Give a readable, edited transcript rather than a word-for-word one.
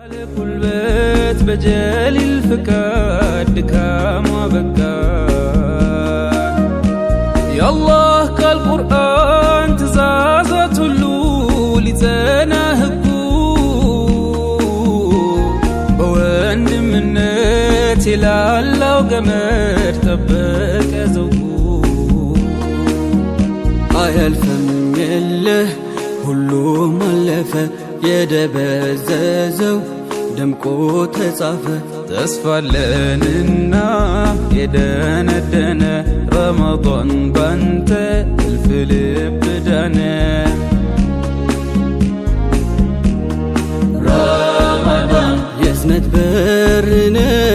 ጉልበት በጀሊል ፍቃድ ድካሟ በቃ። የአላህ ቃል ቁርአን ትእዛዛት ሁሉ ሊጸና ህጉ፣ በወንድምነት የላላው ገመድ ጠበቀ ዘውጉ። አያልፍም የለህ ሁሉም አለፈ፣ የደበዘዘው ደምቆ ተጻፈ። ተስፋለንና የደነደነ ረመዳን ባንተ እልፍ ልብ ዳነ። ረመዳን የእዝነት በር ነው።